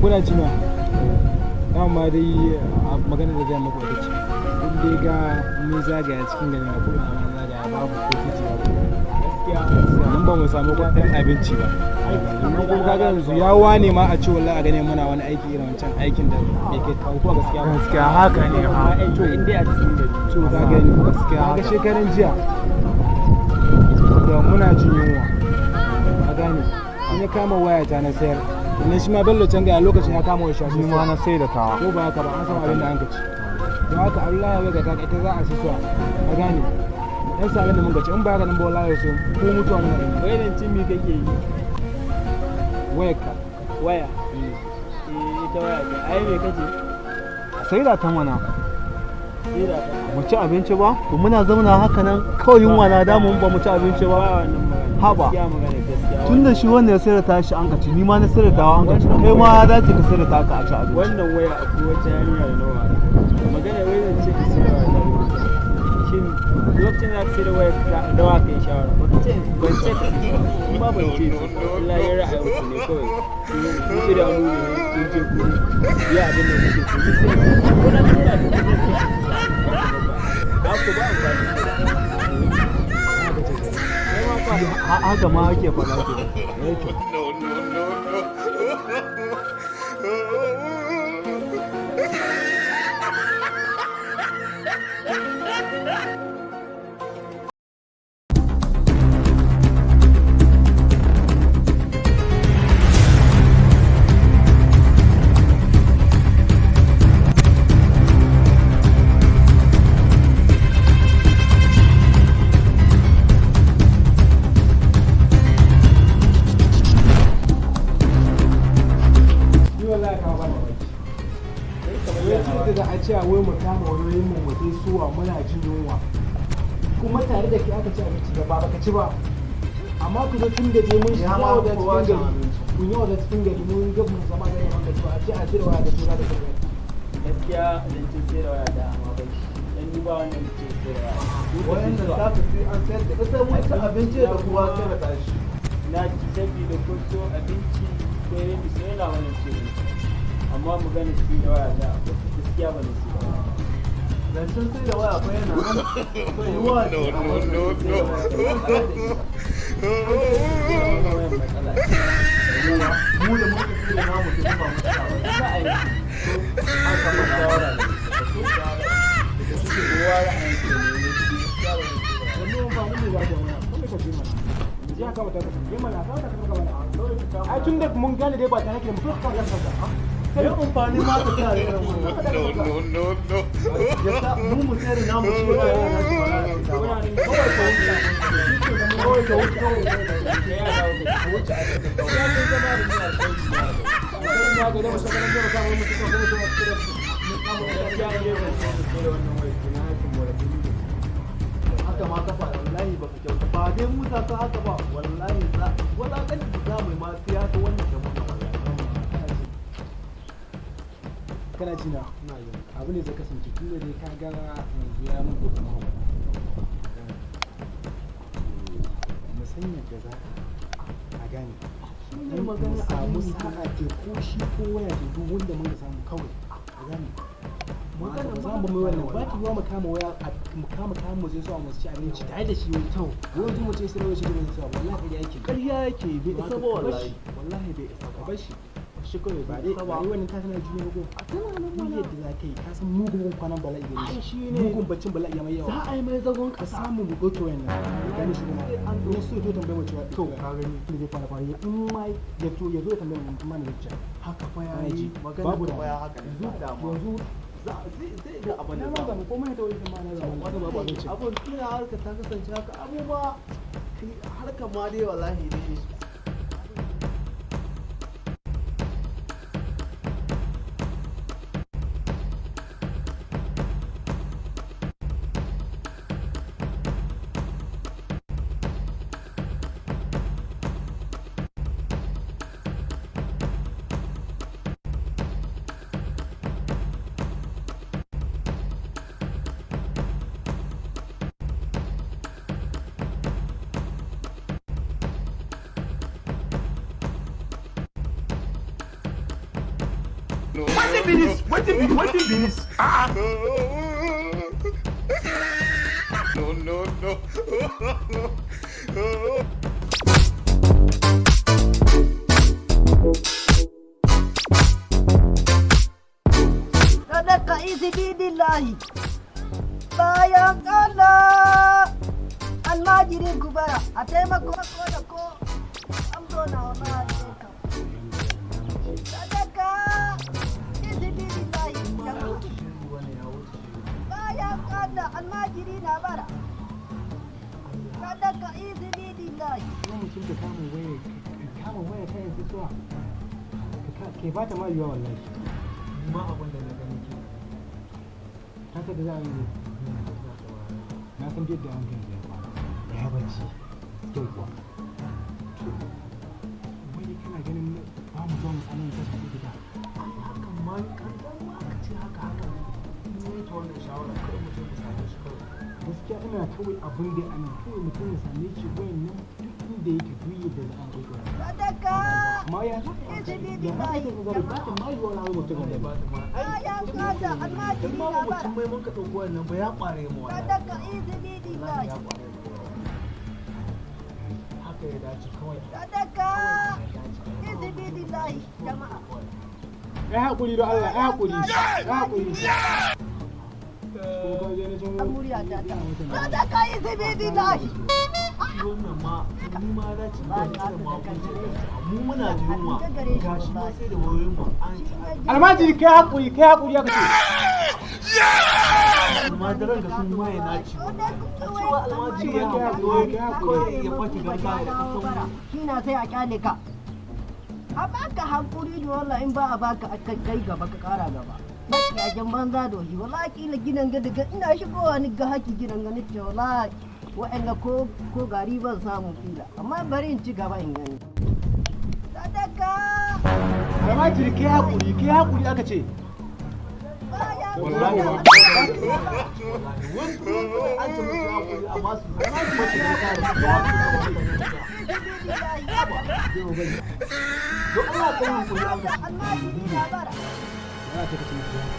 Kuna ji na? Dama dai a magana da zai muku ita ce, kun dai ga mun zagaya cikin garin a ko'ina, mun zagaya babu ko titi babu. Gaskiya. Sannan ba mu samu kuɗin abinci ba. Sannan kuma kaga yanzu ya wane ma a ce wallahi a gane muna wani aiki irin wancan aikin da bai kai kawo ko gaskiya ba. Gaskiya haka ne ha. To in dai a cikin gari. To ka gani. Gaskiya Kaga haka. shekaran jiya da muna jin yunwa, ka gane, in ya kama wayata na sayar, sannan shi ma Bello can ga a lokacin ya kama wayar shi Ni ma na sai da tawa. Ko ba haka ba, an samu abin da an ka ci. Don haka Allah ya ga ta ita za a ci suwa, ka gane, dan sa abin da mun ka ci. In ba haka nan ba, wallahi sai ko mutuwa muna yi. Wai nan cin me kake yi? Wayar ka. Waya. Eh, ita waya ta. Ai me kace? Sai da ta mana. Sai da ta. Mu ci abinci ba? To muna zauna haka nan kawai yunwa na damun ba mu ci abinci ba. Ba wannan magana. Haba. Gaskiya magana gaskiya. Tun da shi wannan ya sayar da tashi an ka ci, ni ma na sayar da tawa an ka ci. Kai ma ya dace ka sayar da taka a ci abinci. Wannan waya akwai wata yarinya da nawa. Magana wai zan ce ki sai da waya ta. Shin lokacin da ka sai da waya ka da wa kai shawara? Ba ka ce ban ce ka sai ba. Kuma ban ce su ba. Illa yin ra'ayin ku ne kawai. Ku idanu ne kun ce ku yi abin da kuke so. Ni sai ko na sai da ta zai kai. Ba ku ba amfani. Kai ma fa. Haka ma ake faɗa ke. No, no, no, no. Ni wallahi ka ba mamaki. Wai tun da za a ce wai mu kama wayoyin mu mu sai suwa muna jin yunwa. Kuma tare da ke aka ci abinci da ba baka ci ba. Amma ku zo tun da je mun Ya shiga ma wajen kowa cikin cin gari. abinci. Kun yi wajen cikin gari mun ga mun zama da yawan gaci ba a ce a cire waya da tura da tura. Gaskiya zancen sai da waya da amma bai shi. Dan duba wannan ce sai da waya. Ku ka Wayan fi da zuwa. za ka sai an sayar da ita mun ci abinci da kowa sai da tashi. Na ci saboda ko so abinci ko yin bismillah wannan ce ne. Amma magana sai da waya da gaskiya ba ne sai da waya. Zancen sai da waya fa yana nan. Ruwa ce No, a no, wannan no, sai da no. waya ta ba da ita. Wannan wayan matsala ce. Mu da muka sai da namu tuni ba mu ba. Za a yi An so kama shawara ne. Ka so shawara. Da suke kowa ra'ayin su ne ne gaskiya ba ne sai da waya. Wannan ba mu ne za ka mana. Kuma ka je mana. Je ka mata ka je mana ka ta ka mana. Ai tun da mun gane dai ba ta nake mu ka ka ka. Sai amfani ma ka sa irin wannan. No, no, no, no. Ya sa mu mu sayar da namu shi ba yana nashi ba za a sai ba. Kawai ka wuce. Kawai ka wuce kawai. Ka ya dawo ka Ka wuce a cikin kawai. Ya sun zama da ni alƙairi na. Ya ga da mu shekaran jiya ka mu mutu ko mu mu Gaskiya ne ban san sai da wannan wayar na hakin mora kuɗi. Haka ma ka faɗa wallahi baka kyauta ba dai mu za ka haka ba wallahi za walakanci za mu yi ma sai haka wannan da muna wallahi. Kana ji na, abu ne zai kasance tun da dai ka ga yanzu ya mun kuɗin mahaukata, mu san yadda za a gane ne mu magana samu abin yi. sa'a ce ko shi ko waya ce, duk wanda muka samu kawai, a gane. Magana Ba za ba mu mai wannan ba wannan. ki mu kama waya mu kama kayan mu sai su mu ci abinci tare da shi wani tau wani mu ce sai da shi da sai, wallahi ƙarya yake. Ƙarya yake, bai isa ba wallahi. Wallahi bai isa Ka ba. bar shi. Shi kawai Ba bai dai isa ba ba. dai wannan ta tana juya ko A tana nan duk mana. yadda za ka yi, ka san mugun kwanan bala'i gare Ai shi, shi ne. mugun baccin bala'i ya mai yawa. Za a yi mai zagon Ka ƙasa. samu mu ɗauke wayan nan ka gane shi kuma An in so to tambaye mu cewa To, ka gani. da zai kwana kwana in ma ya to ya zo ya tambaye mu ma ne zuciya. Haka fa ya Kana yi ji? magana Babu ka fa ya damuwa. haka ne. Yanzu Ba damuwa. yanzu Zai ga abin na da ma za ga mu komai ta wani ma na zama wata babu abinci. Abun tuna harka ta kasance haka abu ma harka ma dai wallahi dai. Wetin be this? Wetin be this? Ah! No, no, no. Sadaka izibidillahi bayan Allah almajirin kubara a taimako ko da ko an zo na wallahi sai ka sadaka izibidillahi jama'a bayan Allah almajiri na bara sadaka izibidillahi. Kuma mutum ka kama waya ka yanzu suwa ke ba ta ma yiwuwa wallahi. Ma abin da na gani ke haka da za a yi na san yadda an kan ya kwana ya bacci yau kuwa. To wai kana ganin ba mu zo mu samu tashi ko gida? Ai hakan ma kan ma aka ce haka haka ne ta wannan shawara kai mu je mu same shi kawai. Gaskiya ina kawai abin da ana kawai mutum ya same shi wayan nan duk inda yake duk yadda za a kai. Sadaka amma ya za ka ya za ka ga ba ta ma yiwuwa wani mutum Wallahi ga ba ta ma ai bayan Allah almajiri in ma na ba bara mutum mai mun ka ɗauko wannan ba ya ƙware mu wallahi. sadaka Wallahi izibidillahi ya ƙware mu haka ya dace kawai. Sadaka izibidillahi jama'a. Ai hakuri don Allah, ai hakuri, ai hakuri. Kuma ka je na can Murya ta ta sadaka izibidillahi. Shi wannan ma mu ma za ci ba da ma kun ce mu muna da yunwa gashi ma sai da wayoyin mu an ci. Almajiri kai hakuri, kai hakuri aka ce. Almajiran da sun waye na ci a cewa almajiri ya haƙuri kawai ya faki ganga da kasan. Shi na sai a kyale ka a baka hankuri da wallah in ba a baka a kai gaba ka kara gaba makiyajen banza da wahi wallahi kila gidan ga daga ina shigowa ni ga haki gidan ga nace wallahi wa'anda ko ko gari ban samu kila amma bari in ci gaba in gani sadaka. Almajiri kai hakuri, kai hakuri aka ce. Bayan Wallahi. Allah Wani an ce musu haƙuri amma su faki ganga da don Allah ka yi haƙuri an ka almajiri na bara. Ya ta kace mai hakuri.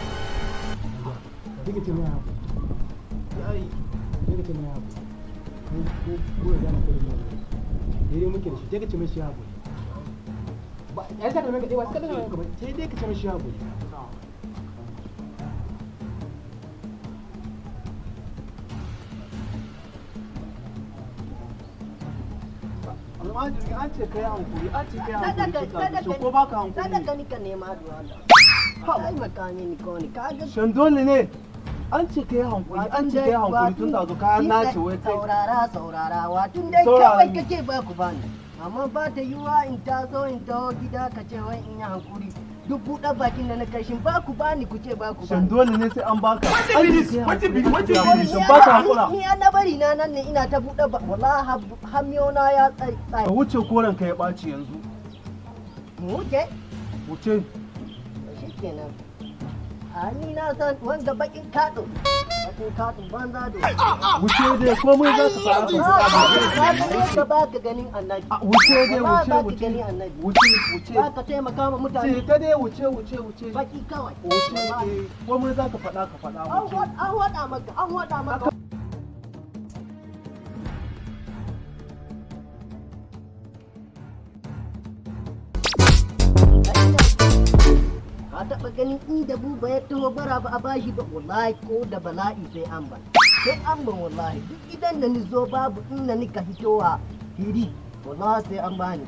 Duk ce mai hakuri. Ai Duk ce mai hakuri. Ko ko ko ya gane kuɗin nan. Daidai muke da shi, sai ka ce mai shi hakuri. Ba ya sa ka mai kaɗai ba, sai ka mai ka ba, sai dai ka ce mai shi hakuri. Almajiri an ce ka yi haƙuri an ce ka yi haƙuri Sadaka kika sadaka shi ko baka haƙuri. sadaka ni ka nema duwa Allah taimaka mini ko ni kaga. Shan dole ne an ce ka yi haƙuri an ce ka yi haƙuri tun da zo ka nace wai kai. Saurara saurara watun dai Saurara kawai ni. kake ba ku bani amma ba ta yiwa in taso in taho gida ka ce wai in yi hankuri duk buɗe bakin da na kai shin ba ku bani ku ce ba ku Shan bani. dole ne sai an baka an Wetin be ce this? ka yi Wetin be haƙuri wetin an be ce this? shan baka haƙura. Ni an na bari na nan ne ina ta buɗe ba wallahi hamiyona ya tsaye. Ka wuce koren ka ya ɓaci yanzu. Mu wuce. Wuce. Shikenan a ni na san wanda bakin kaɗo bakin kaɗo banza do. Wuce dai komai za ka faɗa ka faɗa. Ka ba ka ganin annabi. A, wuce dai Ba wuce ba ka wuce gani annabi. wuce wuce. Ba ka taimaka ma mutane. Ce ta dai wuce wuce wuce. Baki kawai. Wuce dai komai za ka faɗa ka faɗa An wuce. waɗa maka an waɗa maka. Ka taɓa ganin inda buba ya taho bara ba a bashi ba? Wallahi ko da bala'i sai an ban sai an ban wallahi duk gidan da ni zo babu inda ni ka hitowa hiri wallahi sai an bani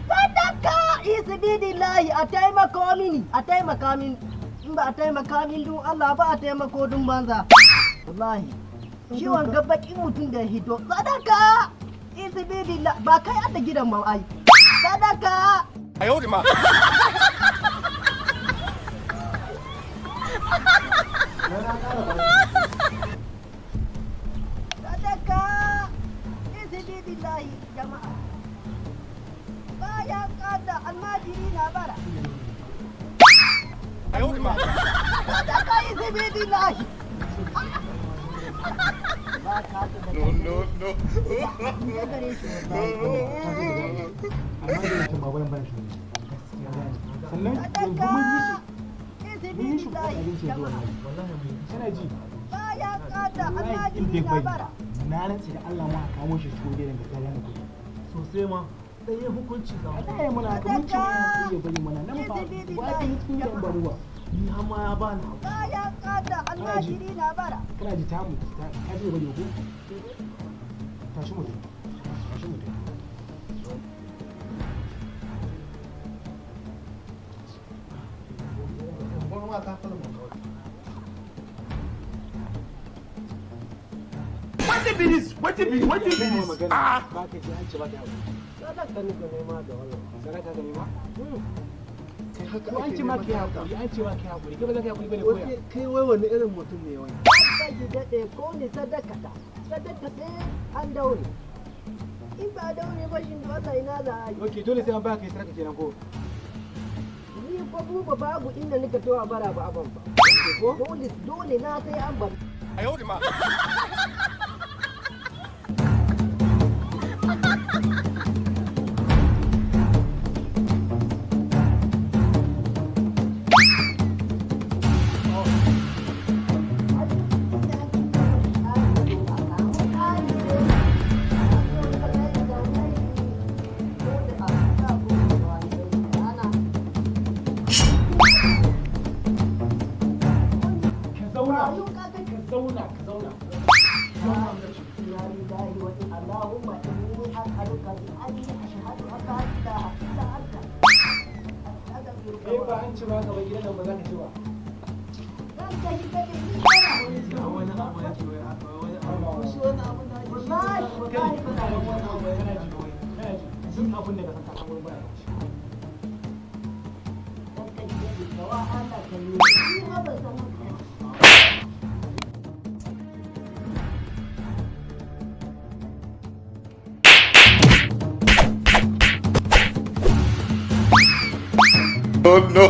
sadaka isbidillahi a taimako mini a taimaka min in ba a taimaka min dun Allah ba a taimako dun banza wallahi shi wanga bakin mutum da ya hito sadaka isbidillahi ba kai adda gidan ma ai sadaka. Sadaka isbidillahi jama'a bayan kada almajiri na bara sadaka isbidillahi ba ka da No, no, no. ya gare shi wallahi. Amma da mutum ba wurin bane shi. Gaskiya. Sannan yanzu mun yi shi. Mun yi shi kuɗin abinci yanzu wallahi. Wallahi mun yi. Kana ji? Bayan kada Wallahi in almajiri bai na bari. bara. Na rantse da Allah ma a kamo shi cikin gidan ga tare da kuɗi. Sosai ma. Sai ya hukunci za A mu. da ya mana haka mun ce mai hakuri ya bari mana nan ba ba ka yi cikin gidan ba ruwa. Ni har ma ya bani abu. Bayan kada almajiri na bara. Kana ji tamu ta ka ji bari ko? Tashi mu tafi. Tashi mu tafi. Gwamma ma ta kalma kawai. Wetin be this? Wetin be wetin be Kana this? magana Ah! ba ka ji an ce ba ka hakuri. Sadaka ni ga nema da wannan. Sadaka ka nema? Kai haka Ko an ake ce ma neman ka yi haka. hakuri, an ce ma ka yi hakuri. Kai ba za ka yi hakuri bane koya. Wai kai wai wani irin mutum ne wai? Ba ki daɗe ko ni sadaka ta. Sadaka sai an daure. In ba daure ba shin dole ina za a yi. Okay, dole sai an baka kai sadaka kenan ko? Ni ko buba babu inda nika towa bara ba aban ba. Ko? Dole dole na sai an ban. Ka zauna. Ka zauna, ka zauna. Kai ba an ce ba ka bar gidan nan ba za ka ci ba. Wani abu yake wai haka wani abu. Shi wani abu da ake shi Kai, kana ji, kana ji, kana ji. Duk abin da ka san ka san wurin baya ci. Oh no!